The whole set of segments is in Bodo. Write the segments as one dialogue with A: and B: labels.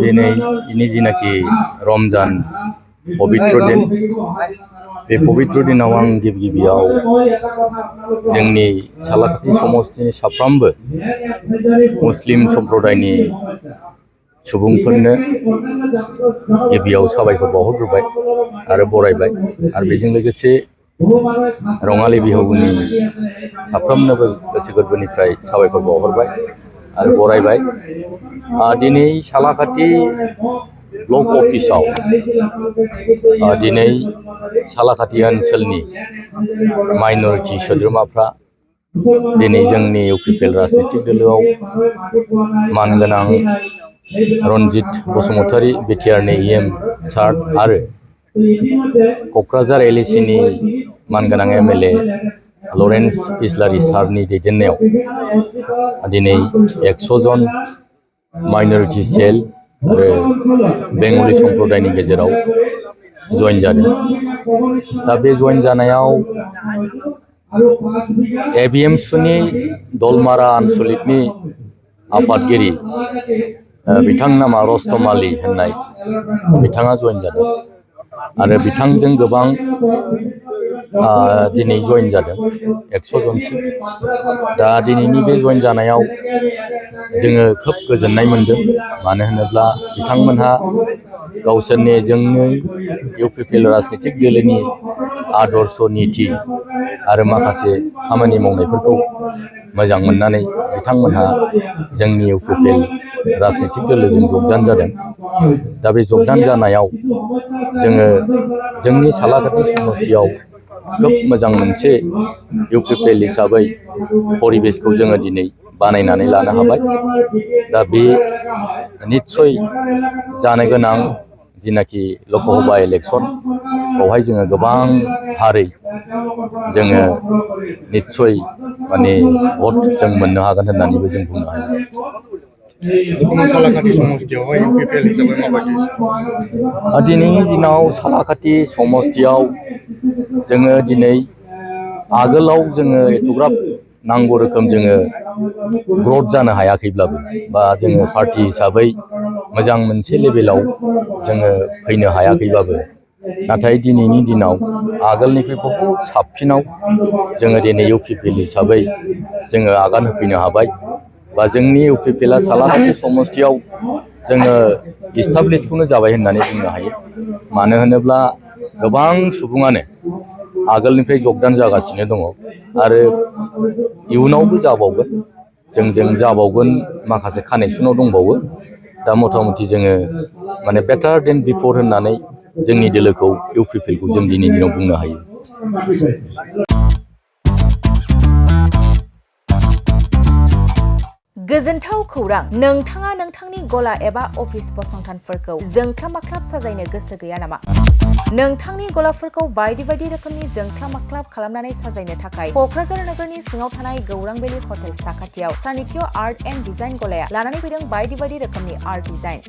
A: दिनै इनि जिनाखि रमजान पबित्र दिन बे पबित्र दिनाव आं गिबियाव जोंनि सालाकाथि समस्तिनि साफ्रोमबो मुस्लिम सम्प्रदायनि सुबुंफोरनो गिबियाव साबायखर बावहरग्रोबाय आरो बरायबाय आरो बेजों लोगोसे रङालि बिहुनि साफ्रोमनोबो गोसो गोरबोनिफ्राय साबायखर बावहरबाय आरो बरायबाय। दिनै सालाकाथि ब्लक अफिसाव दिनै सालाकाथि ओनसोलनि माइनरिटि सोद्रोमाफ्रा दिनै जोंनि इउपिपिएल राजनितिक दोलोआव मानगोनां रनजित बसुमतारी बिटिआरनि EM सार आरो क'क्राझार LACनि मानगोनां MLA लरेन्स इस्लारि सारनि दैदेननायाव दिनै 100 जन माइनरिटि सेल आरो बेंगलि सम्प्रदायनि गेजेराव जइन जादों। दा बे जइन जानायाव ABMSनि दलमारा आनसलिकनि आफादगिरि बिथांनि नामा रस्तम आली होननाय बिथाङा जइन जादों आरो बिथांजों गोबां दिनै जइन जादों 100 जनसो। दा दिनैनि बे जइन जानायाव जोङो खोब गोजोननाय मोनदों, मानो होनोब्ला बिथांमोनहा गावसोरनि जोंनि इउपिपिएल राजनितिक दोलोनि आदर्श निति आरो माखासे खामानि मावनायफोरखौ मोजां मोननानै बिथांमोनहा जोंनि इउपिपिएल राजनितिक दोलोजों जगदान जादों। दा बे जगदान जानायाव जोङो जोंनि सालाकाथि समस्तियाव खोब मोजां मोनसे इउपिपिएल हिसाबै परिबेसखौ जोङो दिनै बानायनानै लानो हाबाय। दा बे निस्सय जानो गोनां जिनाखि लकसभा इलेक्सन बेवहाय जोङो गोबां हारै जोङो निस्सय माने भट जों मोननो हागोन होननानैबो जों बुंनो हायो।
B: सालाकाथि समस्तियावहाय इउपिपिएल हिसाबै माबायदि
A: दिनैनि दिनाव सालाकाथि समस्तियाव जोङो दिनै आगोलाव जोङो एथ'ग्राब नांगौ रोखोम जोङो ग्रथ जानो हायाखैब्लाबो बा जोङो पार्टि हिसाबै मोजां मोनसे लेभेलाव जोङो फैनो हायाखैब्लाबो, नाथाय दिनैनि दिनाव आगोलनिफ्राय बहुद साबसिनाव जोङो दिनै इउपिपिएल हिसाबै जोङो आगान होफैनो हाबाय बा जोंनि इउपिपिएलआ सालाकाथि समस्तियाव जोङो इस्टाब्लिसखौनो जाबाय होननानै बुंनो हायो। मानो होनोब्ला गोबां सुबुङानो आगोलनिफ्राय जगदान जागासिनो दङ आरो इयुनावबो जाबावगोन, जोंजों जाबावगोन, माखासे कानेक्सनाव दंबावो। दा मथा मथि जोङो माने बेटार देन बिफर होननानै जोंनि दोलोखौ इउपिपिएलखौ जों दिनैनि दिनाव बुंनो हायो।
C: गोजोनथाव खौरां! नोंथाङा नोंथांनि गला एबा अफिस फसंथानफोरखौ जोंख्लाब माख्लाब साजायनो गोसो गैया नामा? नोंथांनि गलाफोरखौ बायदि रोखोमनि जोंख्लाब माख्लाब खालामनानै साजायनो थाखाय क'क्राझार नोगोरनि सिङाव थानाय गौरां भेलि हटेल साखाथियाव चाणक्य आर्ट एन्ड डिजाइन गलाया लानानै फैदों बायदि रोखोमनि आर्ट डिजाइन।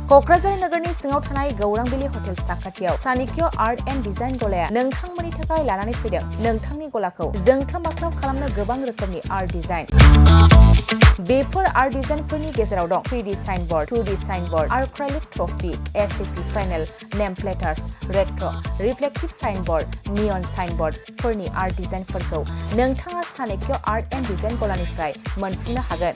C: क'क्राझार नोगोरनि सिङाव थानाय गौरां भेलि हटेल साखाथियाव चाणक्य आर्ट एन्ड डिजाइन गलाया नोंथांमोननि थाखाय लानानै फैदों नोंथांनि गलाखौ जोंख्लाब माख्लाब खालामनो गोबां रोखोमनि आर्ट डिजाइन। बेफोर आर्ट डिजाइनफोरनि गेजेराव दं 3D signboard, 2D signboard, acrylic trophy, SAP panel, name plates, retro', reflective signboard, neon साइनबोर्डफोरनि आर्ट डिजाइनफोरखौ नोंथाङा चाणक्य आर्ट एन्ड डिजाइन गलानिफ्राय मोनफुंनो हागोन।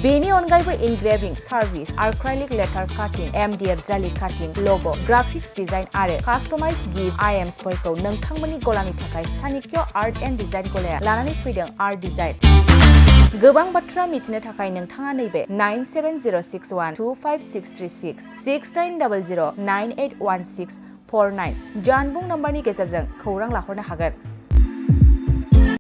C: बेनि अनगायैबो इनग्रेविं सार्भिस, आर्क्राइलिक लेटार काटिं, MDF जालि काटिं, लग', ग्राफिक्स डिजाइन आरो कास्टमाइज गिफ्ट आइटेम्सफोरखौ नोंथांमोननि गलानि थाखाय चाणक्य आर्ट एन्ड डिजाइन गलाया लानानै फैदों आर्ट डिजाइन। गोबां बाथ्रा मिथिनो थाखाय नोंथाङा नैबे 9706125636 6800981649 जानबुं नम्बरनि गेजेरजों खौरां लाहरनो हागोन।